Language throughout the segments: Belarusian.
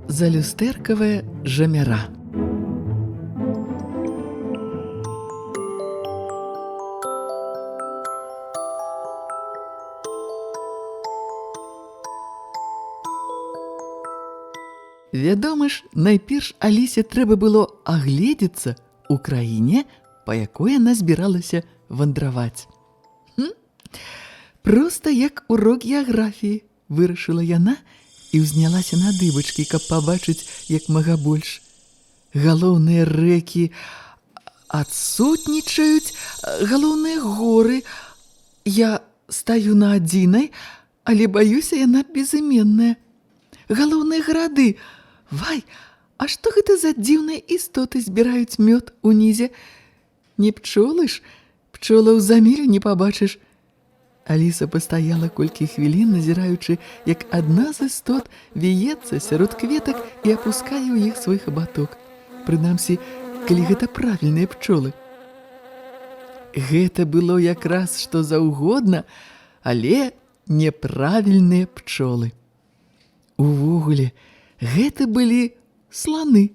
Залюстэркавая жамяра. Вядома ж, найперш Алісе трэба было агледзецца ў краіне, па якой яна збіралася вандраваць. Проста як урок геаграфіі, вырашыла яна і ўзнялася на дыбачкі, каб пабачыць як мага больш. Галоўныя рэкі адсутнічаюць, галоўныя горы. Я стаю на адзінай, але баюся, яна безыменная. Галоўныя гарады. Вай, а што гэта за дзіўныя істоты збіраюць мёд унізе? Не пчолы ж, пчолаў за мілю не пабачыш. Аліса пастаяла колькі хвілін, назіраючы, як адна з істот віецца сярод кветак і апускае ў іх свой хабаток. Прынамсі, калі гэта правільныя пчолы. Гэта было якраз што заўгодна, але няправільныя пчолы. Увогуле, гэта былі сланы.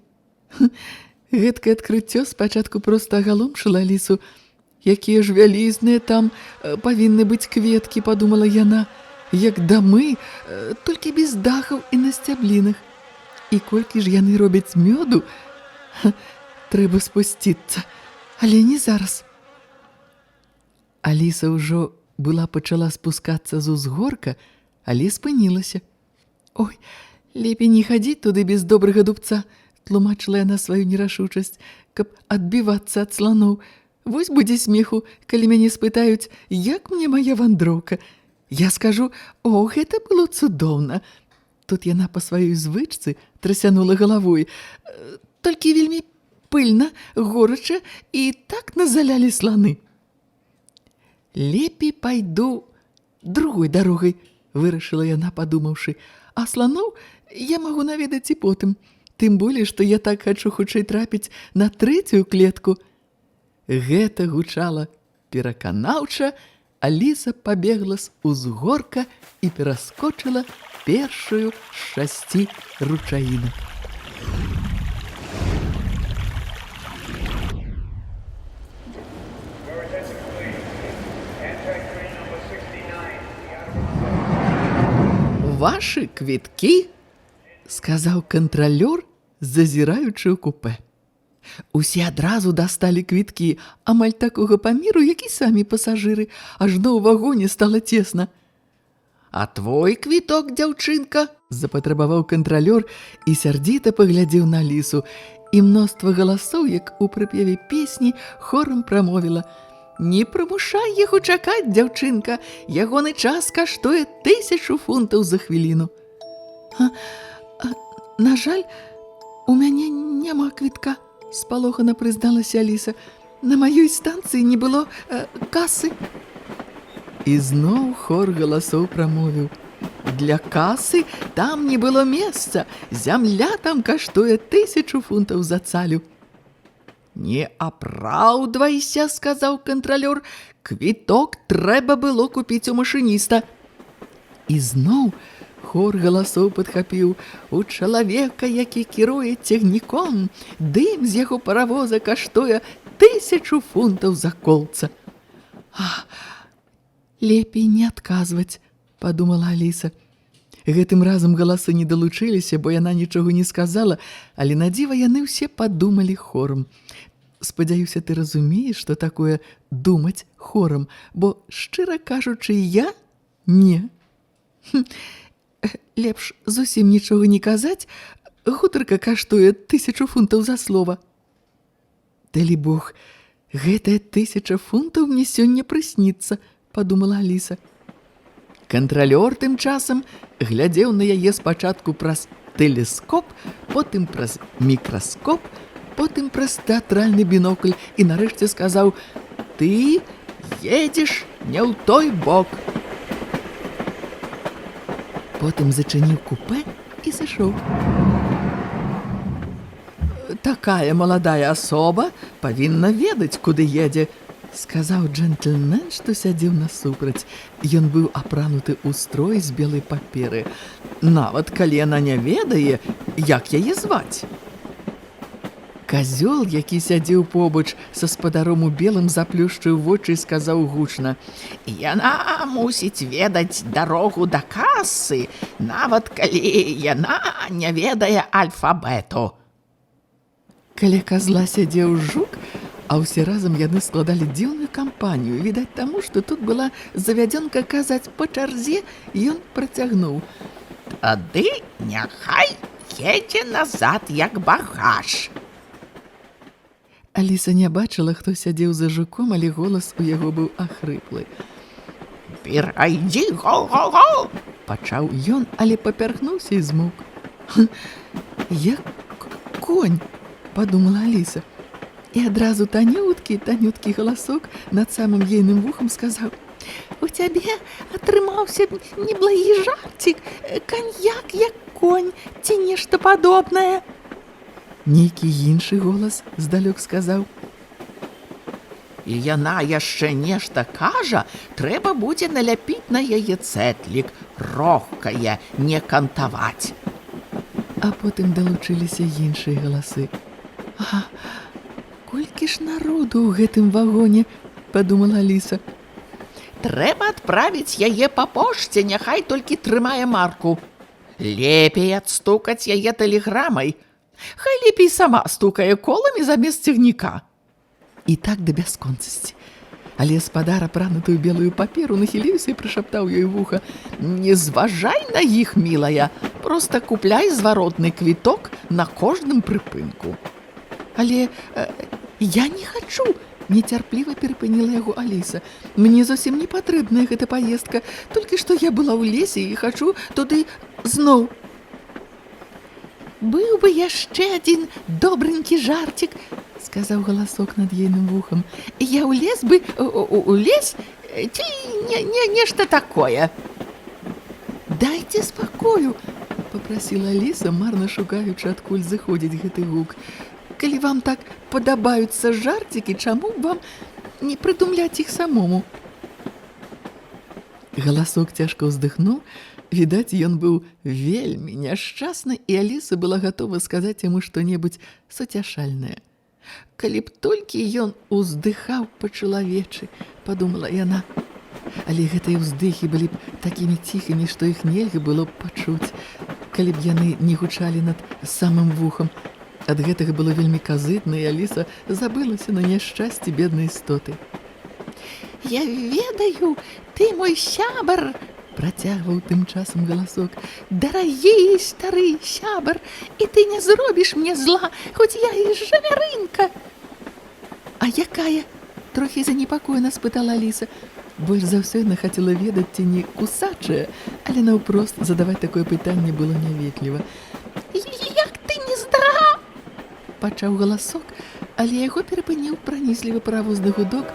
Гэткае адкрыццё спачатку проста агаломшыла Алісу. Якія ж вялізныя там павінны быць кветкі, падумала яна, як дамы, толькі без дахаў і на сцяблінах. І колькі ж яны робяць мёду, трэба спусціцца, але не зараз. Аліса ўжо была пачала спускацца з узгорка, але спынілася. Ой, лепей не хадзіць туды без добрага дубца, тлумачыла яна сваю нерашучасць, каб адбівацца ад сланоў. Вось будзе смеху, калі мяне спытаюць, як мне мая вандроўка. Я скажу, о, гэта было цудоўна. Тут яна па сваёй звычцы трасянула галавой. Толькі вельмі пыльна, горача і так назалялі сланы. Лепей пайду другой дарогай, вырашыла яна, падумаўшы. А сланоў я магу наведаць і потым. Тым болей, што я так хачу хутчэй трапіць на трэцюю клетку. Гэта гучала пераканаўча, Аліса пабегла з узгорка і пераскочыла першую з 6 ручаінак. Вашы квіткі, сказаў кантралёр, зазіраючы ў купе. Усе адразу дасталі квіткі, амаль такога памеру, як і самі пасажыры, ажно ў вагоне стала цесна. А твой квіток, дзяўчынка, запатрабаваў кантралёр і сярдзіта паглядзеў на Алісу, і мноства галасоў, як у прыпеве песні, хорам прамовіла: Не прымушай яго чакаць, дзяўчынка, ягоны час каштуе 1000 фунтаў за хвіліну. На жаль, у мяне няма квітка, спалохана прызналася Аліса. На маёй станцыі не было касы. І зноў хор галасоў прамовіў: Для касы там не было месца, зямля там каштуе 1000 фунтаў за цалю. Не апраўдвайся, сказаў кантралёр, квіток трэба было купіць у машыніста. І зноў хор галасоў падхапіў: у чалавека, які кіруе цягніком, дым з яго паравоза каштуе 1000 фунтаў за колца. А, лепей не адказваць, падумала Аліса. Гэтым разам галасы не далучыліся, бо яна нічога не сказала, але на дзіва яны ўсе падумалі хорам. Спадзяюся, ты разумееш, што такое думаць хорам, бо, шчыра кажучы, я не. Лепш зусім нічога не казаць, гутарка каштуе 1000 фунтаў за слова. Далі Бог, гэтая 1000 фунтаў мне сёння прысніцца, падумала Аліса. Кантралёр тым часам глядзеў на яе спачатку праз тэлескоп, потым праз мікраскоп, потым праз тэатральны бінокль і нарэшце сказаў: Ты едзеш не ў той бок. Потым зачыніў купе і сышоў. Такая маладая асоба павінна ведаць, куды едзе, Сказаў джэнтльмен, што сядзеў насупраць. Ён быў апрануты ў строй з белай паперы. Нават калі яна не ведае, як яе зваць. Казёл, які сядзеў побач са спадаром у белым, заплюшчыў вочы і сказаў гучна: «Яна мусіць ведаць дарогу да касы, нават калі яна не ведае альфабету». Каля казла сядзеў жук, а ўсе разам яны складалі дзіўную кампанію. Відаць таму, што тут была завядзёнка казаць па чарзе, ён працягнуў: «Тады няхай едзе назад, як багаж». Аліса не бачыла, хто сядзеў за жуком, але голас у яго быў ахрыплы. «Перайдзі, го-го-го!» пачаў ён, але папярхнуўся і змоўк. «Як конь!» падумала Аліса. І адразу танюткі, танюткі галасок над самым ейным вухам сказаў: «У цябе атрымаўся неблагі жарцік, каньяк як конь ці нешта падобнае». Нейкі іншы голас здалёк сказаў: «І яна яшчэ нешта кажа, трэба будзе наляпіць на яе цэтлік, рохкае, не кантаваць». А потым далучыліся іншыя галасы. «А, колькі ж народу ў гэтым вагоне, падумала Аліса. «Трэба адправіць яе па пошце, няхай толькі трымае марку. Лепей адстукаць яе тэлеграмай. Хай лепей сама стукае коламі замест цягніка». І так да бясконцасці. Але спадар, апрануты ў белую паперу, нахіліўся і прышаптаў ёй вуха: «Не зважай на іх, мілая, проста купляй зваротны квіток на кожным прыпынку». «Але я не хачу», нецярпліва перапыніла яго Аліса. «Мне зусім не патрэбная гэта паездка, толькі што я была ў лесе і хачу туды зноў». «Быў бы яшчэ адзін добранькі жарцік», сказаў галасок над ейным вухам. «Я ў лес бы, у лес ці нешта такое». «Дайце спакою», папрасіла Аліса, марна шукаючы, адкуль зыходзіць гэты гук. «Калі вам так падабаюцца жарцікі, чаму б вам не прыдумляць іх самому?» Галасок цяжка ўздыхнуў. Відаць, ён быў вельмі няшчасны, і Аліса была гатова сказаць яму што-небудзь суцяшальнае. «Калі б толькі ён уздыхаў па-чалавечы», падумала яна. Але гэтыя ўздыхі былі б такімі ціхімі, што іх нельга было б пачуць, калі б яны не гучалі над самым вухам. Ад гэтага было вельмі казытна, і Аліса забылася на няшчасці беднай істоты. «Я ведаю, ты мой сябар», працягваў тым часам галасок. «Дарагі стары сябар, і ты не зробіш мне зла, хоць я і жавярынка». «А якая?» трохі занепакоена спытала Аліса. Больш за ўсё яна хацела ведаць, ці не кусачая, але наўпрост задаваць такое пытанне было няветліва. «Як ты не здра!» пачаў галасок, але яго перапыніў пранізлівы паравозны гудок,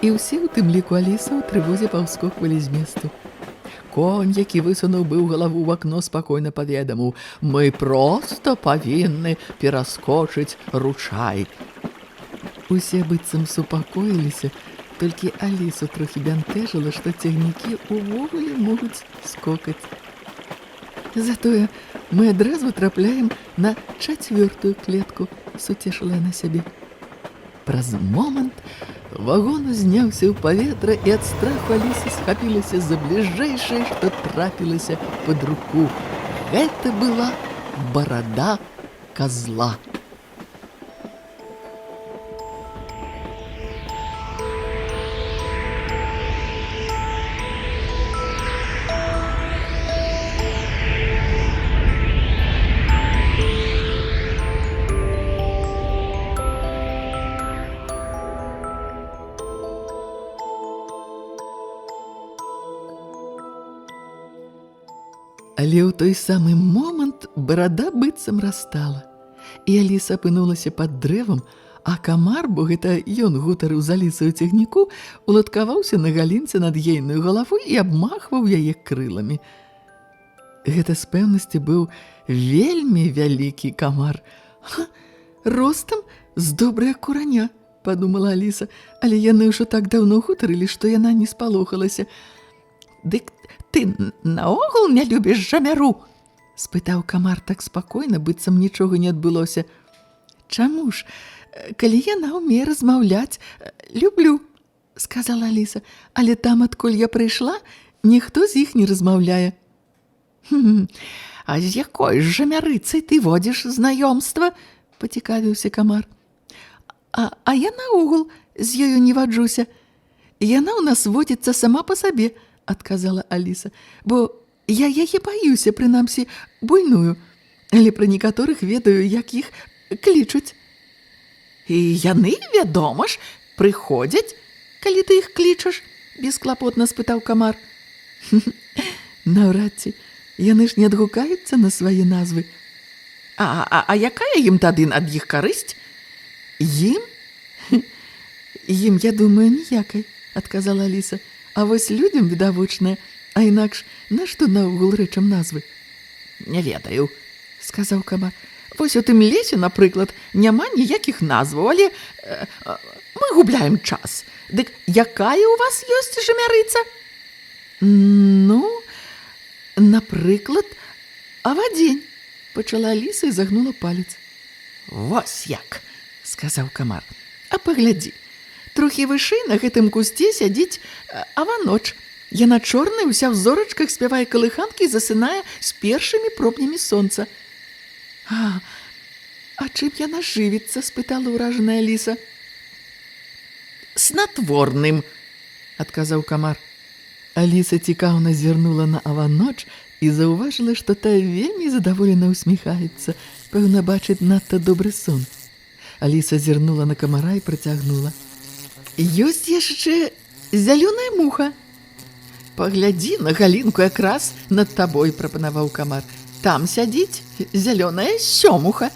і ўсе, у тым ліку Аліса, ў трывозе паўскоквалі з месту. Конь, які высунуў быў галаву ў акно, спакойна паведаміў: «Мы проста павінны пераскочыць ручай». Усе быццам супакоіліся, толькі Алісу трохі бянтэжыла, што цягнікі ўвогуле могуць скокаць. «Затое мы адразу трапляем на чацвёртую клетку», суцешыла яна сябе. Праз момант вагон узняўся ў паветра, і ад страху Аліса схапілася за бліжэйшае, што трапілася пад руку. Гэта была барада козла. Але ў той самы момант барада быццам растала, і Аліса апынулася пад дрэвам, а камар, бо гэта ён гутарыў з Алісай у цягніку, уладкаваўся на галінцы над ейнаю галавой і абмахваў яе крыламі. Гэта з пэўнасці быў вельмі вялікі камар, ростам з добрае кураня, падумала Аліса, але яны ўжо так даўно гутарылі, што яна не спалохалася. Дык ты наогул не любіш жамяру? Спытаў камар так спакойна, быццам нічога не адбылося. Чаму ж? Калі яна ўмее размаўляць, люблю, сказала Аліса, але там, адкуль я прыйшла, ніхто з іх не размаўляе. Хм, а з якой ж жамярыцай ты водзіш знаёмства? Пацікавіўся камар. А я наогул з ёю не ваджуся. Яна ў нас водзіцца сама па сабе, адказала Аліса, бо я яе баюся, прынамсі, буйную, але пра некаторых ведаю, як іх клічуць. І яны, вядома ж, прыходзяць, калі ты іх клічаш, бесклапотна спытаў камар. Наўрад ці, яны ж не адгукаюцца на свае назвы. А якая ім тады ад іх карысць? Ім? Ім, я думаю, ніякай, адказала Аліса. А вось людзям відавочная, а інакш нашто наогул рэчам назвы? Не ведаю, сказаў камар. Вось у тым лесе, напрыклад, няма ніякіх назваў, але мы губляем час. Дык якая ў вас ёсць жамярыца? Ну, напрыклад, авадзень, пачала Аліса і загнула палец. Вось як, сказаў камар. А паглядзі, трохі вышэй на гэтым кусце сядзіць аваноч. Яна чорная, уся ў зорачках, спявае калыханкі і засынае з першымі промнямі сонца. А чым яна жывіцца? Спытала ўражаная Аліса. Снатворным, адказаў камар. Аліса цікаўна зірнула на аваноч і заўважыла, што тая вельмі задаволена ўсміхаецца, пэўна, бачыць надта добры сон. Аліса зірнула на камара і працягнула. Ёсць яшчэ зялёная муха. Паглядзі на галінку якраз над табой, прапанаваў камар. Там сядзіць зялёная сёмуха.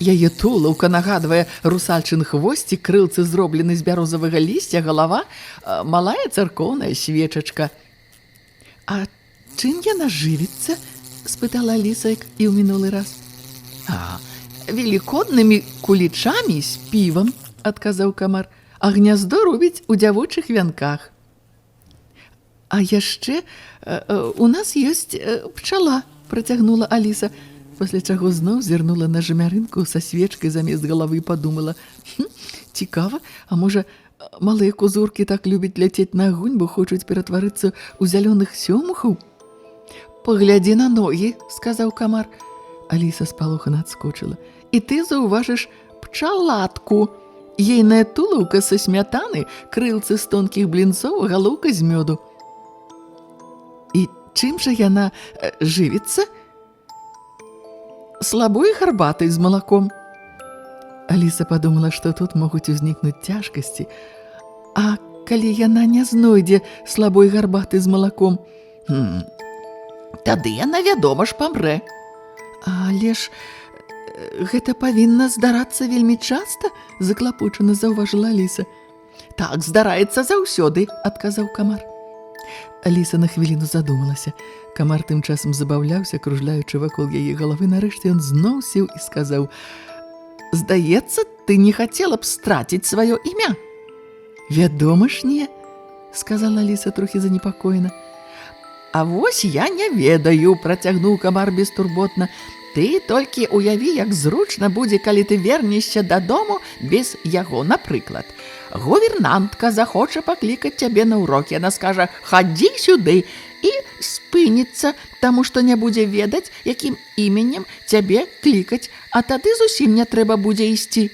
Яе тулаўка нагадвае русальчын хвосцік, крылцы зроблены з бярозавага лісця, галава малая царкоўная свечачка. А чым яна жывіцца? Спытала Аліса, як і ў мінулы раз. А, велікоднымі кулічамі з півам, адказаў камар, а гняздо робіць у дзявочых вянках. А яшчэ у нас ёсць пчала, працягнула Аліса, пасля чаго зноў зірнула на жамярынку са свечкай замест галавы і падумала: «Хм, цікава, а можа, малыя кузуркі так любяць ляцець на агонь, бо хочуць ператварыцца ў зялёных сёмухаў?» Паглядзі на ногі, сказаў камар. Аліса спалохана адскочыла. І ты заўважыш пчалатку. Ейная тулаўка са смятаны, крылцы з тонкіх блінцоў, галоўка з мёду. І чым жа яна жывіцца? Слабой гарбатай з малаком. Аліса падумала, што тут могуць узнікнуць цяжкасці. А калі яна не знойдзе слабой гарбаты з малаком? Хм, тады яна, вядома ж, памрэ. Але ж гэта павінна здарацца вельмі часта, заклапочана заўважыла Аліса. Так здараецца заўсёды, адказаў камар. Аліса на хвіліну задумалася. Камар тым часам забаўляўся, кружляючы вакол яе галавы. Нарэшце ён зноў сеў і сказаў: « Здаецца, ты не хацела б страціць сваё імя. Вядома ж, не, сказала Аліса трохі занепакоена. А вось я не ведаю, працягнуў камар бестурботна. Ты толькі уяві, як зручна будзе, калі ты вернешся дадому без яго, напрыклад. Гувернантка захоча паклікаць цябе на урокі, яна скажа: «Хадзі сюды» і спыніцца, таму што не будзе ведаць, якім іменем цябе клікаць, а тады зусім не трэба будзе ісці.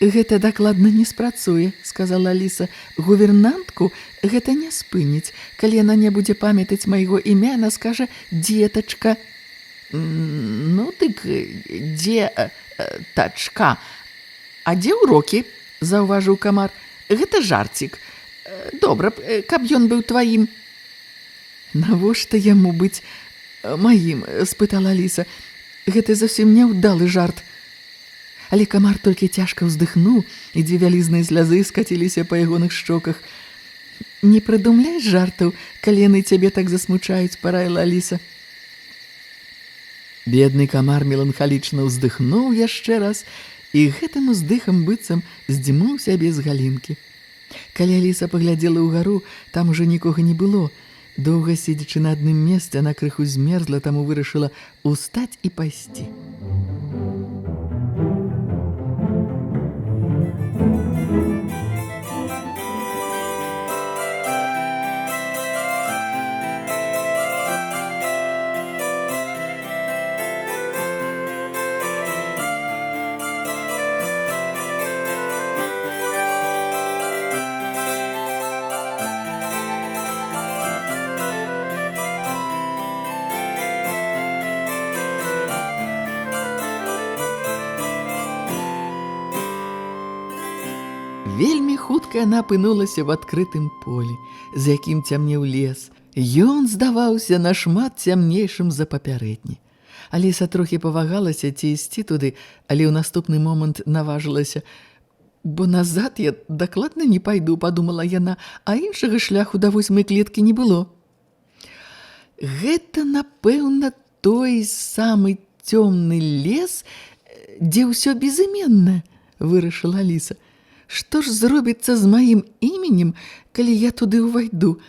Гэта дакладна не спрацуе, сказала Аліса. Гувернантку гэта не спыніць. Калі яна не будзе памятаць майго імя, яна скажа: «Дзетачка». Ну, дык дзе тачка? А дзе ўрокі? Заўважыў камар. Гэта жарцік. Добра б, каб ён быў тваім. Навошта яму быць маім? Спытала Аліса. Гэта зусім няўдалы жарт. Але камар толькі цяжка ўздыхнуў, і дзве вялізныя слязы скаціліся па ягоных шчоках. Не прыдумляй жартаў, калі яны цябе так засмучаюць, параіла Аліса. Бедны камар меланхалічна ўздыхнуў яшчэ раз І гэтым уздыхам быццам здзьмуў сябе з галінкі. Калі Аліса паглядзела ўгару, там ужо нікога не было. Доўга седзячы на адным месцы, она крыху змерзла, таму вырашыла устаць і пайсці. Вельмі хутка яна апынулася ў адкрытым полі, за якім цямнеў лес. Ён здаваўся нашмат цямнейшым за папярэдні. Аліса трохі павагалася, ці ісці туды, але ў наступны момант наважылася. «Бо назад я дакладна не пайду», – падумала яна, а іншага шляху да восьмай клеткі не было. Гэта, напэўна, той самы цёмны лес, дзе ўсё безыменнае, вырашыла Аліса. Што ж зробіцца з маім іменем, калі я туды ўвайду?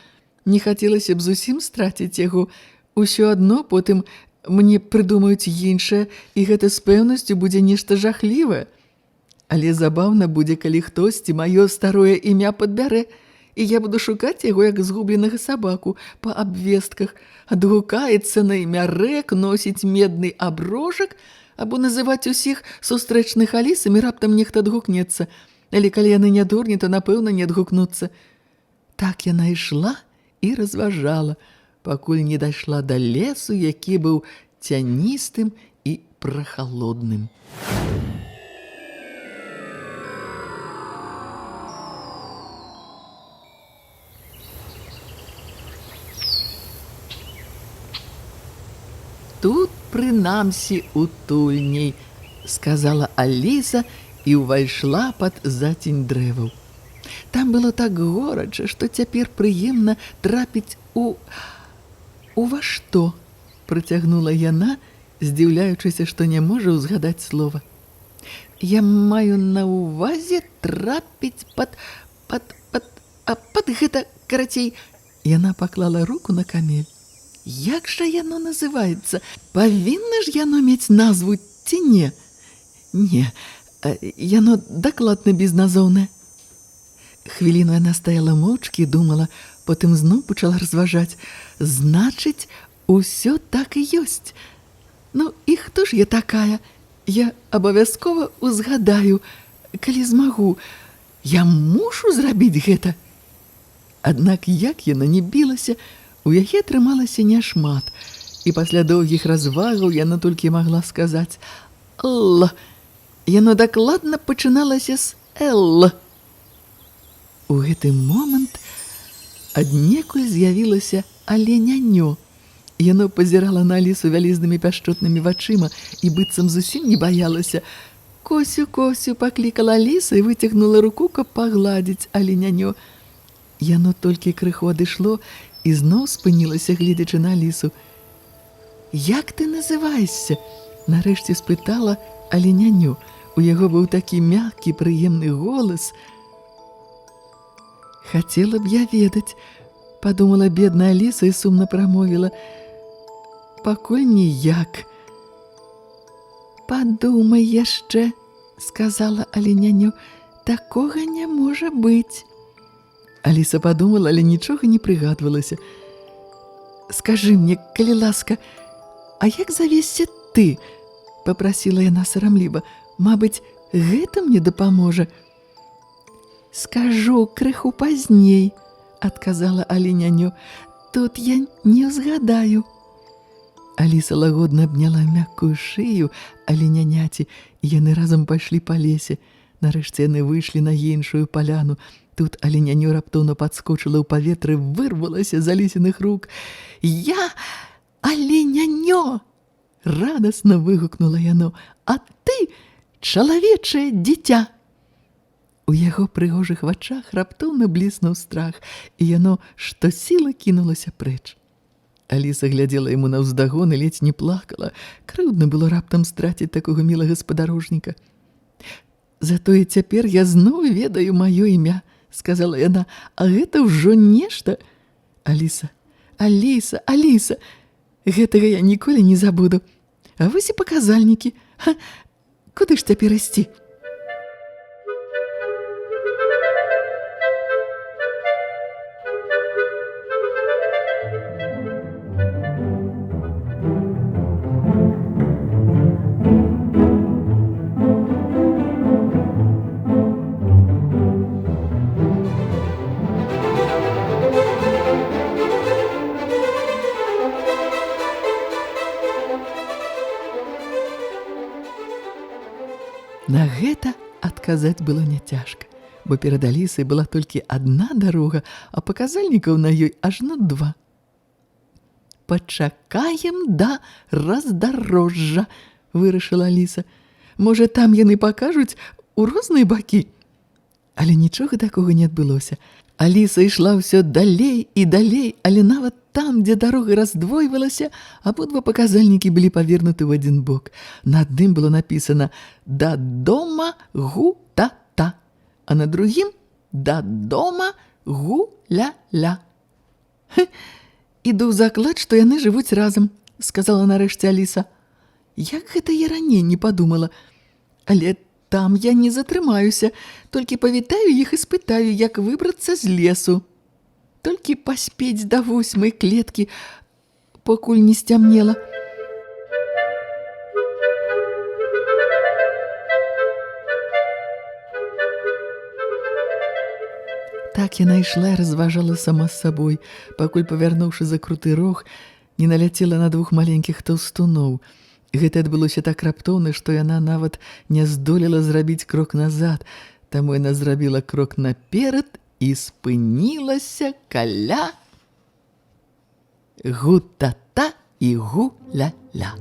Не хацелася б зусім страціць яго. Усё адно потым мне прыдумаюць іншае, і гэта з пэўнасцю будзе нешта жахлівае. Але забаўна будзе, калі хтосьці маё старое імя падбярэ, і я буду шукаць яго, як згубленага сабаку, па абвестках. Адгукаецца на імя рэк, носіць медны аброжак, або называць усіх сустрэчных Алісамі, раптам нехта адгукнецца. Але калі яны не дурні, то, напэўна, не адгукнуцца. Так яна ішла і разважала, пакуль не дайшла да лесу, які быў цяністым і прахалодным. Тут, прынамсі, утульней, сказала Аліса і ўвайшла пад зацень дрэваў. Там было так горача, што цяпер прыемна трапіць у... У ва што? Працягнула яна, здзіўляючыся, што не можа ўзгадаць слова. Я маю на ўвазе трапіць пад гэта, карацей. Яна паклала руку на камель. Як жа яно называецца? Павінна ж яно мець назву ці не? Не, яно дакладна безназоўнае. Хвіліну яна стаяла моўчкі і думала, потым зноў пачала разважаць. Значыць, усё так і ёсць. Ну і хто ж я такая? Я абавязкова узгадаю, калі змагу. Я мушу зрабіць гэта. Аднак як яна не білася, у яе атрымалася няшмат, і пасля доўгіх развагаў яна толькі магла сказаць «Л». Яно дакладна пачыналася з «Л». У гэты момант аднекуль з'явілася аленянё. Яно пазірала на Алісу вялізнымі пяшчотнымі вачыма і быццам зусім не баялася. «Косю, Косю!» – паклікала Аліса і выцягнула руку, каб пагладзіць аленянё. Яно толькі крыху адышло і зноў спынілася, гледзячы на Алісу. «Як ты называешся?» – нарэшце спытала аленянё. У яго быў такі мяккі, прыемны голас. «Хацела б я ведаць», – падумала бедная Аліса і сумна прамовіла. «Пакуль ніяк». «Падумай яшчэ», – сказала аленянё, – «такога не можа быць». Аліса падумала, але нічога не прыгадвалася. «Скажы мне, калі ласка, а як завешся ты?» – папрасіла яна сарамліва. «Мабыць, гэта мне дапаможа». «Скажу крыху пазней», – адказала аленянё. «Тут я не ўзгадаю». Аліса лагодна абняла мяккую шыю аленяняці, і яны разам пайшлі па лесе. Нарэшце яны выйшлі на іншую паляну. Тут аленянё раптоўна падскочыла ў паветры, вырвалася з Алісіных рук. «Я аленянё!» – радасна выгукнула яно. «А ты чалавечае дзіця!» У яго прыгожых вачах раптоўна бліснуў страх, і яно штосілы кінулася прэч. Аліса глядзела яму наўздагон і ледзь не плакала. Крыўдна было раптам страціць такога мілага спадарожніка. Затое цяпер я зноў ведаю маё імя, сказала яна, а гэта ўжо нешта. Аліса, Аліса, Аліса, гэтага я ніколі не забуду. А вось і паказальнікі. Ха, куды ж цяпер ісці? На гэта адказаць было няцяжка, бо перад Алісай была толькі адна дарога, а паказальнікаў на ёй ажно два. «Пачакаем да раздарожжа», – вырашыла Аліса. «Можа, там яны пакажуць у розныя бакі?» Але нічога такога не адбылося. Аліса ішла ўсё далей і далей, але нават там, дзе дарога раздвойвалася, абодва паказальнікі былі павернуты ў адзін бок. На адным было напісана «Да дома гу-та-та», а на другім «Да дома гу-ля-ля». «Іду ў заклад, што яны жывуць разам», – сказала нарэшце Аліса. «Як гэта я раней не падумала? Але там я не затрымаюся, толькі павітаю іх і спытаю, як выбрацца з лесу. Толькі паспець да 8-й клеткі, пакуль не сцямнела». Так яна ішла і разважала сама з сабой, пакуль, павярнуўшы за круты рог, не наляцела на двух маленькіх таўстуноў. Гэта адбылося так раптоўна, што яна нават не здолела зрабіць крок назад, таму яна зрабіла крок наперад і спынілася каля гу-та-та і гу-ля-ля.